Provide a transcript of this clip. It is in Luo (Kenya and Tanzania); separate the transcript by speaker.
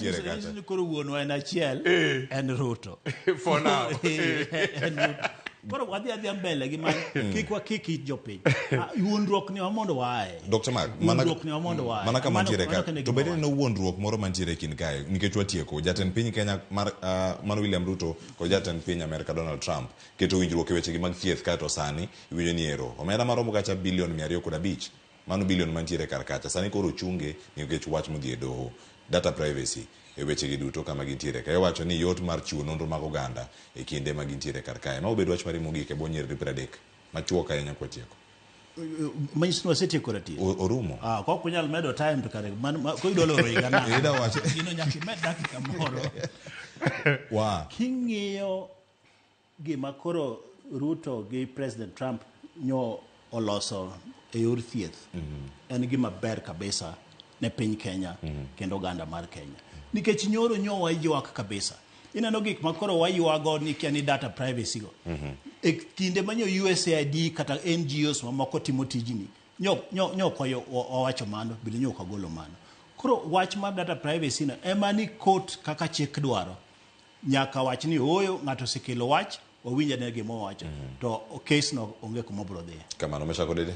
Speaker 1: Tiere kacha.
Speaker 2: Ni koro wuonwa en achiel, en Ruto.
Speaker 3: For now.
Speaker 2: En Ruto. Koro wadhi adhiya mbele gi man kik wakik it jopiny. Ah, wuondruok ni wa mondo waaye.
Speaker 1: Dr. Mark, mana,
Speaker 2: Wuondruok ni wa mondo waaye.
Speaker 1: mana kama
Speaker 2: Mano-
Speaker 1: ntiere
Speaker 2: mano
Speaker 1: ka
Speaker 2: kende
Speaker 1: to
Speaker 2: gima
Speaker 1: bende
Speaker 2: wacho.
Speaker 1: neno wuondruok moro mantiere e kind kae nikech watieko jatend piny Kenya mar William Ruto kod jatend piny Amerka Donald Trump keto winjruok e wechegi mag thieth kaeto sani iwinjo ni ero omenda maromo kacha bilion 205 mano bilion mantiere kar kacha sani koro ochunge nikech wach modhi e doho data privacy e wechegi duto kama gintiere ka iwacho ni yot mar chiwo nonro mag oganda e kinde ma gintiere kar kae ma obed wach mari mogik e bwo nyiriri 30 machuok ahinya kwatieko.
Speaker 2: Manyiso ni wasetieko ratiro.
Speaker 1: Orumo.
Speaker 2: Ah, kok unyal medo time to kare koro idwa loro higa nang'o?
Speaker 1: Ida wacho.
Speaker 2: Gino nyaka imed dakika moro.
Speaker 1: Wa.
Speaker 2: King'iyo gima koro Ruto gi President Trump nyo oloso e yor thieth en gima ber kabisa ne piny Kenya kendo oganda mar Kenya. Nikech nyoro nyo waywak kabisa. Ineno gik ma koro waywago ni kia ni data privacy go. E kinde ma nyo USAID kata NGOs mamoko timo tijni, nyo ok wawacho mano, bende nyo ok wagolo mano. Koro wach mar data privacy no ema ni court kaka chik dwaro. Nyaka wach ni ooyo, ng'ato osekelo wach, wawinj ane gima owacho. To case no onge kuma obiro dhiye.
Speaker 1: Kamano, Meshak Odede.